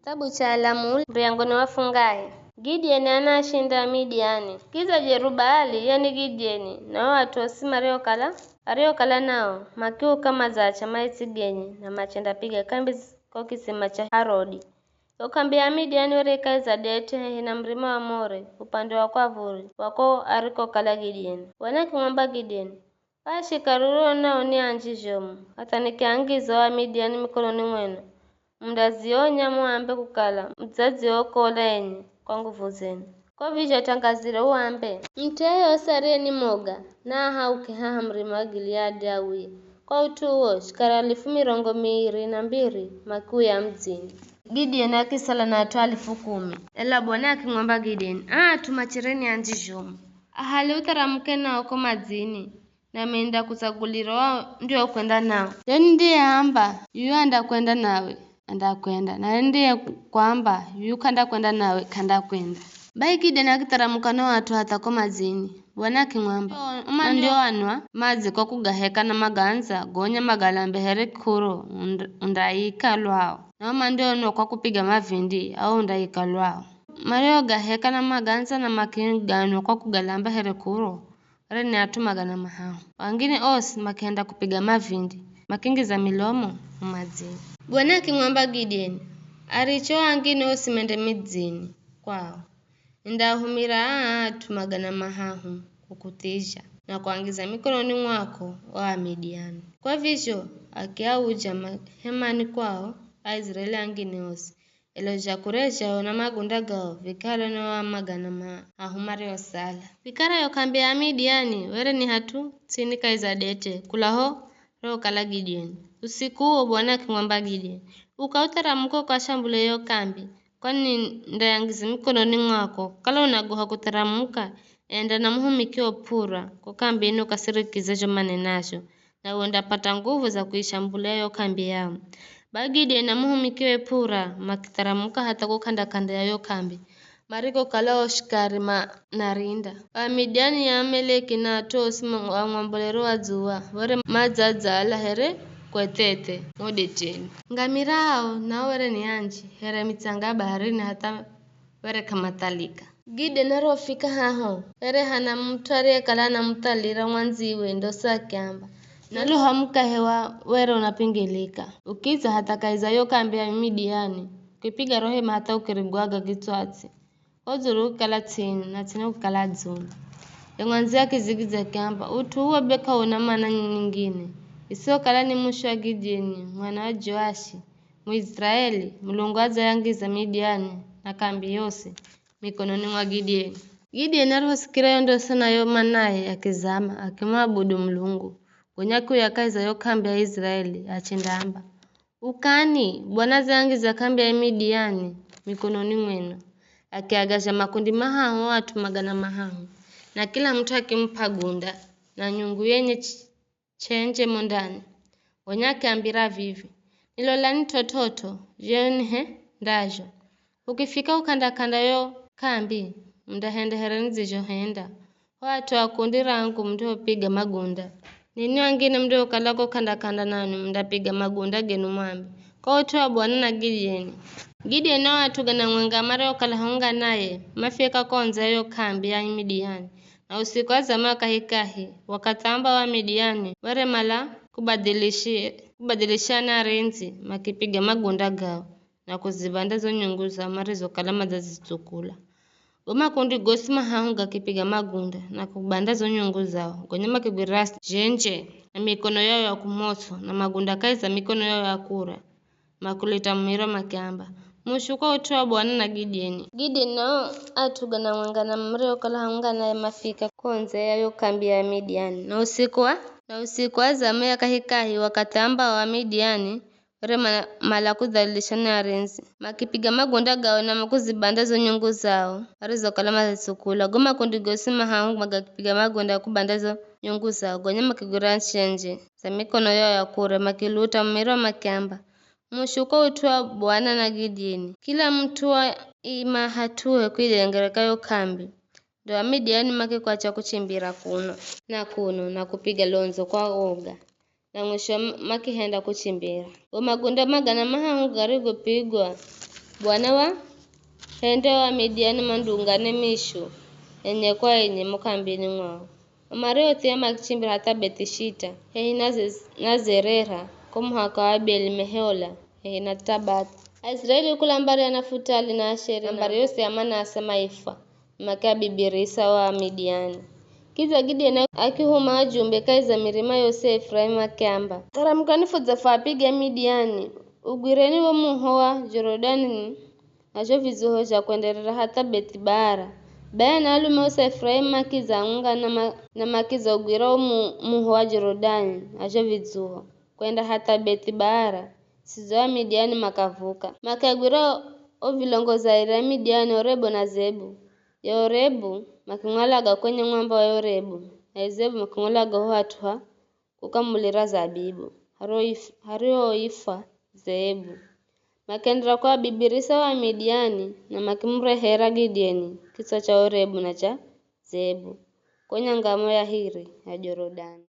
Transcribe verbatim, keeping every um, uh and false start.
Kitabu cha Alamuli, muriyangoni wa fungahe. Gideoni anaashinda Amidiani. Kidza Jerubaali, yani Gideoni, na o at'u osi mariokala, ariokala nao, makiuka madzacha maitsi genye, na machendapiga kambi ko kisima cha Harodi. Yo kambi ya Amidiani were ikaidza Dete hehi na murima wa More, upande wa kwavuri, wa ko arikokala Gideoni. Bwana akimwamba Gideoni, Kwa shikari urio nao ni anji zhomu, hatha nikiangiza o Amidiani mikononi mwenu, mundazionya muambe kukala mudzadziokola enye kwa nguvu zenu. Ko vizho tangazire uambe, mut'u yeyosi ariye ni moga, naahauke haha murima wa Giliadi auye, kwa ut'u uwo shikari alifu mirongo miiri na mbiri makiuya mudzini. Gideoni akisala na at'u alifu kumi. Ela Bwana akimwamba Gideoni, aa at'u machere ni anji zhomu. Ahale utharamuke nao ko madzini, nami nindakutsagulira wao ndio kwenda nao. Ye nindiyeamba, yuyu andakwenda nawe, andakwenda, na ye ndiye kwamba, yuyu k'andakwenda nawe, k'andakwenda. Bai Gideoni akitharamuka no at'u hatha ko madzini. Bwana akimwamba, uma ndio anwa madzi kwa kugaheka na maganza, gonya magalambe here k'uro, und-, undaika lwao. Na uma ndio anwa kwa kupiga mavindi, au undaika lwao. Mariogaheka na maganza na makiganwa kwa kugalamba here k'uro, were ni at'u magana mahahu. Angine osi makihenda kupiga mavindi, makingiza milomo mu madzini. Bwana akimwamba Gideoni, aricho angine osi mende midzini kwao. Nindaahumira aa at'u magana mahahu kukuthizha na kuangiza mikononi mwako o Amidiani. Kwa vizho akiauja mahemani kwao Aiziraeli angine osi, ela zhakurya zhao na magunda gao vikale no a magana mahahu mariosala. Vikara yo kambi ya Amidiani were ni hat'u ts'ini kahi za Dete, kula ho rokala Gideoni. Usiku uwo Bwana akimwamba Gideoni, uka utharamuke ukashambulie yo kambi, kwani ndayangiza mikononi mwako. Kala unagoha kutharamuka, enda na muhumikio P'ura, ko kambini ukasirikize zho manenazho, nawe undapata nguvu za kuishambulia yo kambi yao. Bai Gideoni na muhumikiwe P'ura makitharamuka hatha ko k'anda-k'anda ya yo kambi, marikokala o shikari manarinda. Amidiani ya Ameleki na at'u osi ma-, a mwambolero wa dzuwa were madzadzala here kwethethe mo Deteni. Ngamira ao nao were ni anji here mitsanga ya baharini hatha were k'amathalika. Gideoni arihofika haho, here hana mut'u ariyekala anamuthalira mwandziwe ndosa akiamba, Naloha mukahe wa were unapingilika, ukidza hatha kahi za yo kambi ya Midiani, ukipiga ro hema hatha ukirigwaga kitswatsi. Ko dzulu kukikala ts'ini, na ts'ini kukikala dzulu. Ye mwandziwe akizigidza akiamba, ut'u uwo be k'auna mana nyingine, isihokala ni mushu wa Gideoni, mwana wa Joashi, Muiziraeli, Mulungu adzayangiza Midiani na kambi yosi mikononi mwa Gideoni. Gideoni arihosikira yo ndosa na yo manaye akizama, akimwabudu Mulungu. Gonya akiuya kahi za yo kambi ya Aiziraeli, achendaamba, Ukani, Bwana adzayangiza kambi ya Midiani mikononi mwenu. Akiagazha makundi mahahu o at'u magana mahahu, na kila mut'u akimup'a gunda, na nyungu yenye ch-, chenje mo ndani. Gonya akiambira vivi, Nilolani t'ot'ot'o, zheni he ndazho. Ukifika ukanda-kanda yo kambi, mundahenda here nidzizhohenda. Ho at'u a kundi rangu mundihopiga magunda. Ninwi angine mundiokala ko kanda-kanda nanwi mundapiga magunda genu mwambe, Ko ut'u wa Bwana na Gideoni. Gideoni na o at'u gana mwenga mariokala hamwenga naye, mafika ko ndze yo kambi ya Midiani. Na usiku wa zama kahikahi, wakathi ambao Amidiani were mala kubadilishi-, kubadilishana arindzi, makipiga magunda gao na kuzibanda zo nyungu zao marizokala madzazitsukula. Go makundi gosi mahahu gakipiga magunda na kubanda zo nyungu zao, gonya makigwirira zhenje na mikono yao ya kumotso na magunda kahi za mikono yao ya kura. Makuleta mumiro makiamba, "Mushu kwa ut'u wa Bwana na Gideoni." Gideoni na o at'u gana mwenga na mariokala hamwenga naye mafika ko ndze ya yo kambi ya Midiani. Na usiku wa, na usiku wa zamu ya kahikahi wakathi ambao Amidiani were ma-, mala kudhalilisha ni arindzi. Makipiga magunda gao na makuzibanda zo nyungu zao, marizokala mazitsukula. Go makundi gosi mahahu magakipiga magunda kubanda zo nyungu zao, gonya makigwira zhenje za mikono yao ya kura, makiluta mumiro makiamba, "Mushu kwa ut'u wa Bwana na Gideoni." Kila mut'u waima hat'uhe kuidengereka yo kambi. Ndo Amidiani makikwacha kuchimbira kuno na kuno na kupiga londzo kwa woga, na mwisho makihenda kuchimbira. Go magunda magana mahahu garigopigwa Bwana wa hende wa Midiani mandungane mishu enye kwa enye mo kambini mwao. Amari othia makichimbira hatha Bethishita, hehi na Ze-, na Zerera, ko muhaka wa Abeli-Mehola, hehi na Tabathi. Aisiraeli kula mbari ya Nafutali na Asheri, na mbari yosi ya Manase maifwa, makiabibirisa o Amidiani. Kidza Gideoni akihuma ajumbe kahi za mirima yosi ya Efuraimu akiamba, "Tharamukani fudze fuapige Amidiani, ugwireni wo muho wa Jorodani na zho vidzuho zha kwenderera hatha Bethibara." Bai anaalume osi a Efuraimu makidza aungana ma-, na makidza ugwira wo mu-, muho wa Jorodani na zho vidzuho, kwenda hatha Bethibara, sizo ya Midiani makavuka. Makiagwira o vilongozi airi a Midiani, Orebu na Zebu. Ye Orebu makimwalaga kwenye mwamba wa Orebu, na ye Zebu makimwalaga ho hat'u ha kukamulira zabibu, harioif-, harioifwa Zebu. Makienderera kuabibirisa o Amidiani, na makimurehera Gideoni kitswa cha Orebu na cha Zebu, ko nyangamo ya hiri ya Jorodani.